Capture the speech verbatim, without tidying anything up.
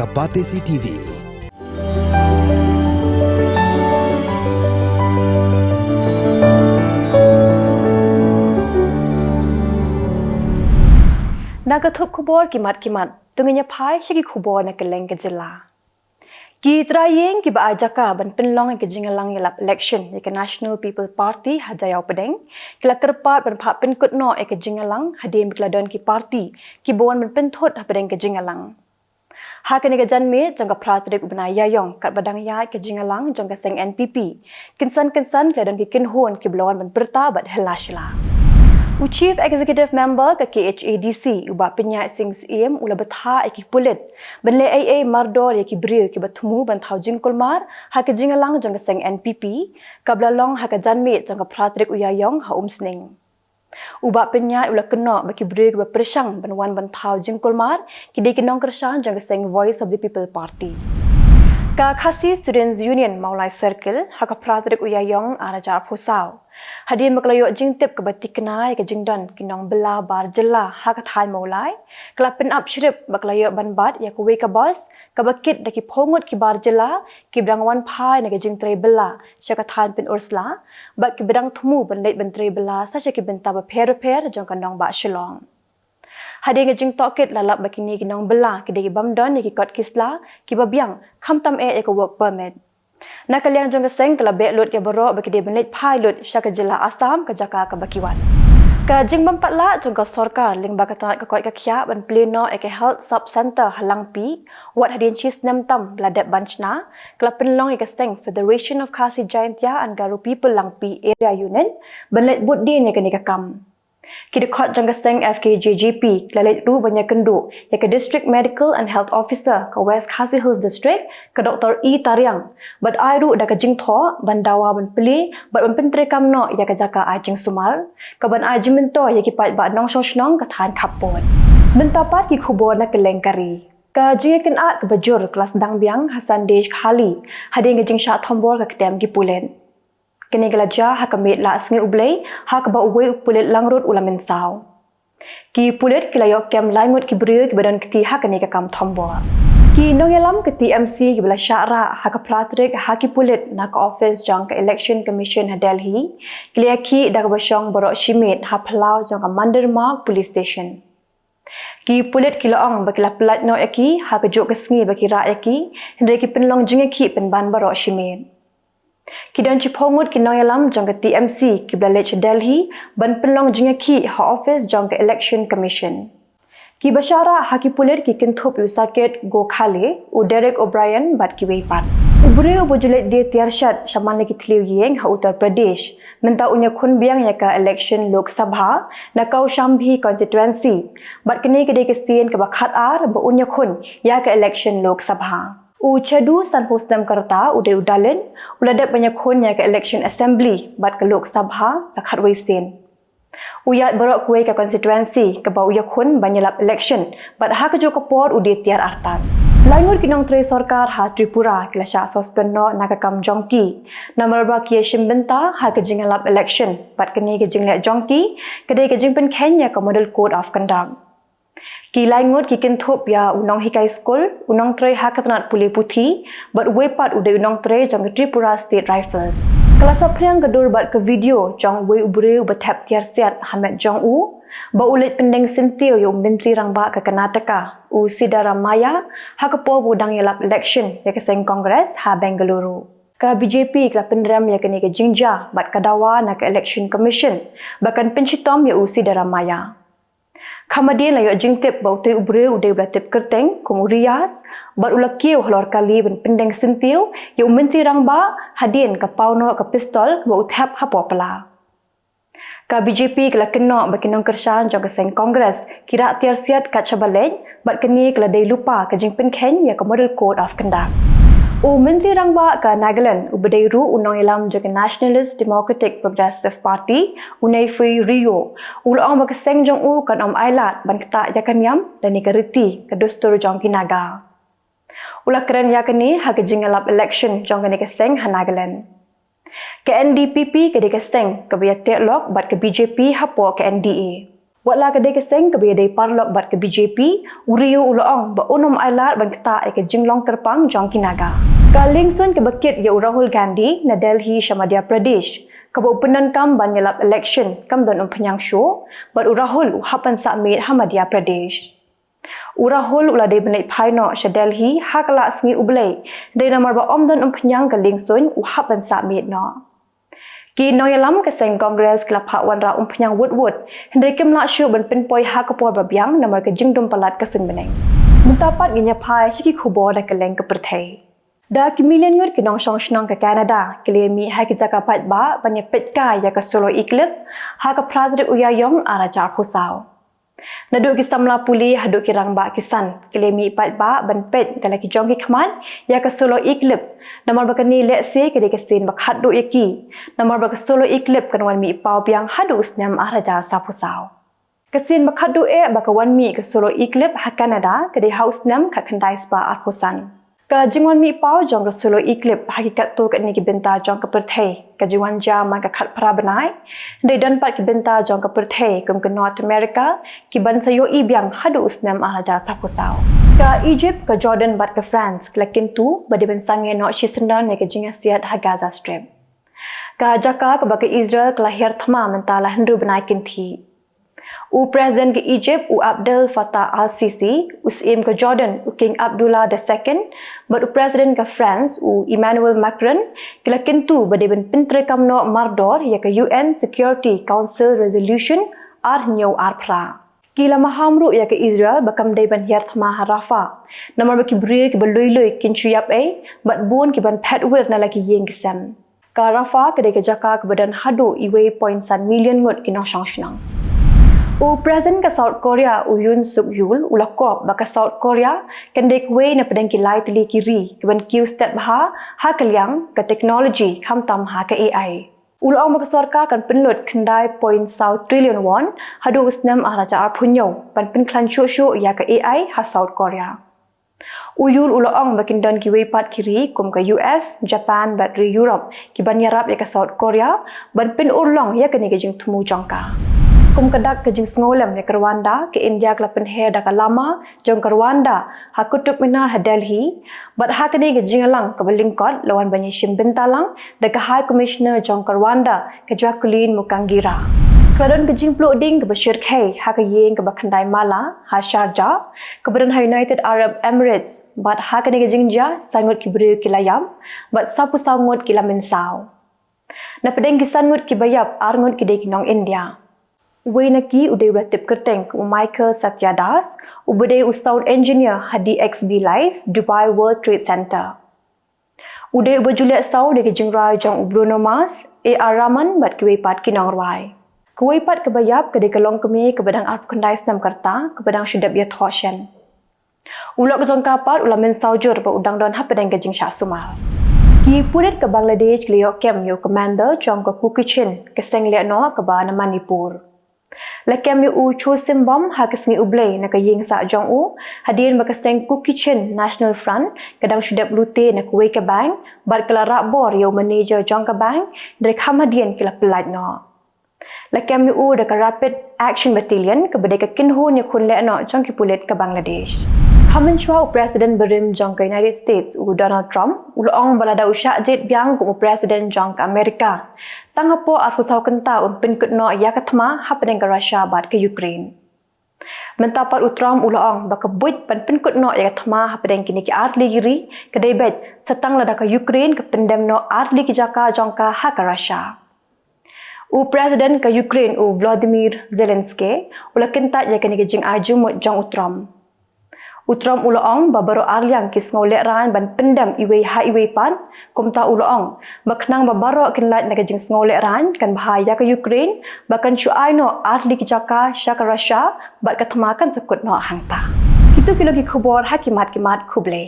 A Batesi T V. Na ka thup khubor ki mat ki mat, to ngin ïa phai sha ki khubor na kylleng ka jylla. Ki trai ïing kiba ai jaka ban pynlong ïa ka jingïalang ïalap election ïa ka National People Party ha Jaïaw Pdeng, ki la kyrpad ban phah pynkut noh ïa ka jingïalang hadien ba ki la don ki party kiba wan ban pynthut hapdeng ka jingïalang. Ha kane ka janmiet jong ka phra tarik u bnai Ïaïong, katba dang ïaid ka jingïalang jong ka seng N P P, kynsan kynsan ki la don ki kynhun kiba la wan ban pyrta bad hylla shylla. U Chief Executive Member ka K H A D C, u Bah Pynïaid Sing Syiem, u la bthah ïa ki pulit ban leh ei ei mardor ïa ki briew kiba thmu ban thaw jingkulmar ha ka jingïalang jong ka seng N P P, kaba la long ha ka janmiet jong ka phra tarik u Ïaïong ha Umsning. U Bah Pynïaid u la kynnoh ba ki briew kiba pyrshang ban wan ban thaw jingkulmar ki dei ki nongkyrshan jong ka seng Voice of the People Party. Ka Khasi Students Union Mawlai Circle, ha ka phra tarik u Ïaïong ar hajar arphew saw, hadien ba ka la ïoh jingtip kaba thikna ïa ka jingdon ki nongbylla bar jylla ha ka thaiñ Mawlai, ka la pynap shrip ba ka la ïoh ban bat ïa kawei ka bus kaba kit da ki phew ngut ki bar jylla kiba dang wan phai na ka jingtrei bylla sha ka thaiñ Pynursla bad kiba dang thmu ban leit ban trei bylla sa sha ki bynta bapher bapher jong ka nongbah Shillong. Hadien ka jingtohkit la lap ba kine ki nongbylla ki dei ki bym don ïa ki kot ki sla kiba biang, khamtam eh ïa ka work permit. Na ka liang jong ka seng ka la beh lut ïa baroh ba ki dei ban leit phai lut sha ka jylla Assam, ka jaka kaba ki wan. Ka jingbym pat lah jong ka sorkar lyngba ka tnat ka koit ka khiah ban plie noh ïa ka Health Sub Centre ha Langpih, wat hadien shi snem tam ba la dep ban shna, ka la pynlong ïa ka seng Federation of Khasi Jaintia and Garo People Langpih Area Unit ban leit bud dien ïa kane ka kam. Ki dkhot jong ka seng F K J G P ki la leit ruh ban ïakynduh ïa ka District Medical and Health Officer ka West Khasi Hills District, ka Doktor E Tariang, bad ai ruh da ka jingthoh ban dawa ban plie bad ban pyntreikam noh ïa ka jaka ai jingsumar, kaban ai jingmyntoi ïa ki paidbah nongshong shnong ka thaiñ khappud. Mynta pat ki khubor na kylleng ka ri. Ka jingïakynad kaba jur ka la sdang biang ha Sandesh Khali hadien ka jingshah thombor ka ktien ki pulit. Kane ka la jia ha ka miet la sngi U Blei, ha kaba uwei u pulit langrut u la mynsaw. Ki pulit ki la ïoh kem lai ngut ki briew kiba don kti ha kane ka kam thombor. Ki nongïalam ka T M C kiba la shah rah ha ka phra tarik ha ki pulit na ka office jong ka Election Commission ha Delhi, ki la ïakhih da kaba shong baroh shi miet ha phyllaw jong ka Mandir Marg Police Station. Ki pulit ki la ong ba ki la pyllait noh ïa ki ha kajuh ka sngi ba ki rah ïa ki, hynrei ki pynlong jingïakhih pynban baroh shi miet. Ki don shiphew ngut ki nongïalam jong ka T M C kiba la leit sha Delhi ban pynlong jingïakhih ha office jong ka Election Commission. Kiba shah rah ha ki pulit ki kynthup ïa u Saket Gokhale, u Derek O'Brien bad kiwei pat. U briew uba ju leit die tiar shet shaman la ki thliew ïing ha Uttar Pradesh, mynta un ïakhun biang ïa ka election Lok Sabha na Kaushambi constituency, bad kane ka dei ka sien kaba khatar ba un ïakhun ïa ka election Lok Sabha. U Chadu, sanphew snem ka rta, u dei u Dalit, u la dep ban ïakhun ïa ka election assembly bad ka Lok Sabha la khatwei sien. U ïaid baroh kawei ka constituency kaba u ïakhun ban ïalap election, bad ha kajuh ka por u die tiar artat. Lai ngut ki nongtrei sorkar ha Tripura ki la shah suspend noh na ka kam jong ki, namar ba ki ïashim bynta ha ka jingïalap election, bad kane ka jingleh jong ki ka dei ka jingpynkheiñ ïa ka Model Code of Conduct. Ki lai ngut ki kynthup ïa u nonghikai skul, u nongtrei ha ka tnat pule puthi, bad uwei pat u dei u nongtrei jong ka Tripura State Rifles. Ka la saphriang ka dur bad ka video jong uwei u briew uba thep tiar siat ha met jong u ba u leit pyndeng syntiew ïa u Myntri Rangbah ka Karnataka, u Siddaramaiah, ha ka por ba u dang ïalap election ïa ka seng Congress ha Bengaluru. Ka B J P ka la pynrem ïa kane ka jingjia bad ka dawa na ka Election Commission ba kan pynshitom ïa u Siddaramaiah. Kham hadien la ïoh jingtip ba utei u briew u dei uba la tip kyrteng kum u Riaz, bad u la kiew halor kali ban pyndeng syntiew ïa u Myntri Rangbah hadien ka paw noh ka pistol ba u thep hapoh pla. Ka B J P ka la kynnoh ba ki nongkyrshan jong ka seng Congress ki rah tiar siat kat shaba leit, bad kane ka la dei lypa ka jingpynkheiñ ïa ka Model Code of Conduct. U Myntri Rangbah ka Nagaland uba dei ruh u nongïalam jong ka Nationalist Democratic Progressive Party, u Neiphiu Rio, u la ong ba ka seng jong u kan ym ailad ban ktah ïa ka niam lane ka riti ka dustur jong ki Naga. U la kren ïa kane ha ka jingïalap election jong kane ka seng ha Nagaland. Ka N D P P ka dei ka seng kaba ïateh lok bad ka B J P hapoh ka N D A. Wat la ka dei ka seng kaba ïadei paralok bad ka B J P, u Rio u la ong ba un ym ailad ban ktah ïa ka jinglong kyrpang jong ki Naga. Ka liengsuiñ kaba kit ïa u Rahul Gandhi na Delhi sha Madhya Pradesh, kaba u pyndonkam ban ïalap election, kam don umphniang shuh, bad u Rahul u hap ban sah miet ha Madhya Pradesh. U Rahul u la dei ban leit phai noh sha Delhi ha ka lad sngi U Blei, hynrei namar ba ym don umphniang ka liengsuiñ u hap ban sah miet noh. Ki nongïalam ka seng Congress ki la phah wanrah umphniang wut wut, hynrei kim lah shuh ban pynpoi ha ka por ba biang namar ka jingdum palat ka suiñ bneng. Mynta pat ngin ïa phai sha ki khubor da kylleng ka pyrthei. Da ki million ngut ki nongshong shnong ka Canada ki la ïa mih ha ki jaka paidbah ban ïa peit kai ïa ka solar eclipse ha ka phra tarik u Ïaïong ar hajar arphew saw. Naduh ki samla pule haduh ki rangbah kisan ki la ïa mih paidbah ban peit da la ki jong ki khmat ïa ka solar eclipse, namar ba kane lehse ka dei ka sien ba khatduh ïa ki, namar ba ka solar eclipse kan wan mih paw biang haduh u snem ar hajar saphew saw. Ka sien ba khatduh eh ba ka wan mih ka solar eclipse ha Canada ka dei ha u snem khatkhyndai spah arphew san. Ka jingwan mih paw jong ka solar eclipse ha ki katto katne ki bynta jong ka pyrthei ka jingwan jia man ka khatphra bnai, hynrei don pat ki bynta jong ka pyrthei kum ka North America ki ban sa ïohi biang haduh u snem ar hajar saphew saw. Ka Egypt, ka Jordan bad ka France ki la kyntu ba dei ban sangeh noh shisyndon ïa ka jingïasiat ha Gaza Strip. Ka jaka kaba ka Israel ka la hiar thma mynta la hynriew bnai kynthih. U President ka Egypt u Abdel Fattah al-Sisi, u Syiem ka Jordan u King Abdullah the Second, bad u President ka France u Emmanuel Macron ki la kyntu ba dei ban pyntreikam noh mardor ïa ka U N Security Council Resolution ar hynñiew ar phra. Ki la maham ruh ïa ka Israel ba kam dei ban hiar thma ha Rafah, namar ba ki briew kiba lui lui kin shu ïap ei, bad bun ki ban phet wir na la ki ïing ki sem. Ka Rafah ka dei ka jaka kaba don haduh uwei point san million ngut ki nongshong shnong. U President ka South Korea u Yoon Suk Yeol u la kop ba ka South Korea kan dei kawei na pdeng ki lai tylli ki ri ki ban kiew stet bha ha ka liang ka technology khamtam ha ka A I. U la ong ba ka sorkar kan pynlut khyndai point saw trillion won haduh u snem ar hajar arphew hynñiew ban pynkhlaiñ shuh shuh ïa ka A I ha South Korea. U Yool u la ong ba kin don kiwei pat ki ri kum ka U S, Japan bad ri Europe ki ban ïarap ïa ka South Korea ban pynurlong ïa kane ka jingthmu jong ka. Kum ka dak ka jingsngewlem ïa ka Rwanda, ka India ka la pynher da ka lama jong ka Rwanda ha Qutub Minar ha Delhi, bad ha kane ka jingïalang kaba lyngkot la wan ban ïashim bynta lang da ka High Commissioner jong ka Rwanda, ka Jacqueline Mukangira. Ka la don ka jingpluh ding kaba shyrkhei ha ka ïing kaba khyndai mala ha Sharjah, kaba don ha United Arab Emirates, bad ha kane ka jingjia san ngut ki briew ki la ïap bad saphew saw ngut ki la mynsaw. Na pdeng ki san ngut kiba ïap, ar ngut ki dei ki nong India. Uwei na ki u dei u la tip kyrteng kum u Michael Satya Das, uba dei u sound engineer ha D X B Live, Dubai World Trade Center. U dei uba ju leh saw da ki jingrai jong u Bruno Mars, A R Rahman bad kiwei pat ki nongrwai. Kawei pat kaba ïap ka dei ka longkmie kaba dang arphew khyndai snem ka rta kaba dang shu dep ïathoh shen. U lok jong ka pat u la mynsaw jur ba u dang don hapdeng ka jingshah sumar. Ki pulit ka Bangladesh ki la ïoh kem ïa u commander jong ka Kuki Chin, ka seng lehnoh kaba na Manipur. La kem ïa u Cho Simbom ha ka sngi U Blei na ka ïing sah jong u, hadien ba ka seng Kuki Chin National Front ka dang shu dep lute na kawei ka bank bad ka la rah bor ïa u manager jong ka bank, hynrei kham hadien ki la pyllait noh. La kem ïa u da ka Rapid Action Battalion kaba dei ka kynhun ïakhun lehnoh jong ki pulit ka Bangladesh. Ha mynshwa u President barim jong ka United States u Donald Trump u la ong ba lada u shah jied biang kum u President jong ka Amerika, tang hapoh arphew saw kynta un pynkut noh ïa ka thma hapdeng ka Russia bad ka Ukraine. Mynta pat u Trump u la ong ba ka buit ban pynkut noh ïa ka thma hapdeng kine ki artylli ki ri ka dei beit sa tang lada ka Ukraine ka pyndem noh artylli ki jaka jong ka ha ka Russia. U President ka Ukraine u Volodymyr Zelensky u la kyntait ïa kane ka jingai jingmut jong u Trump. U Trump u la ong ba baroh arliang ki sngew lehraiñ ban pyndem iwei ha iwei pat, kumta u la ong ba khnang ba baroh kin lait na ka jingsngew lehraiñ kan bha ïa ka Ukraine ba kan shu ai noh artylli ki jaka sha ka Russia bad ka thma kan sa kut noh hangta. Kito ki long ki khubor ha ki mat ki mat, khublei.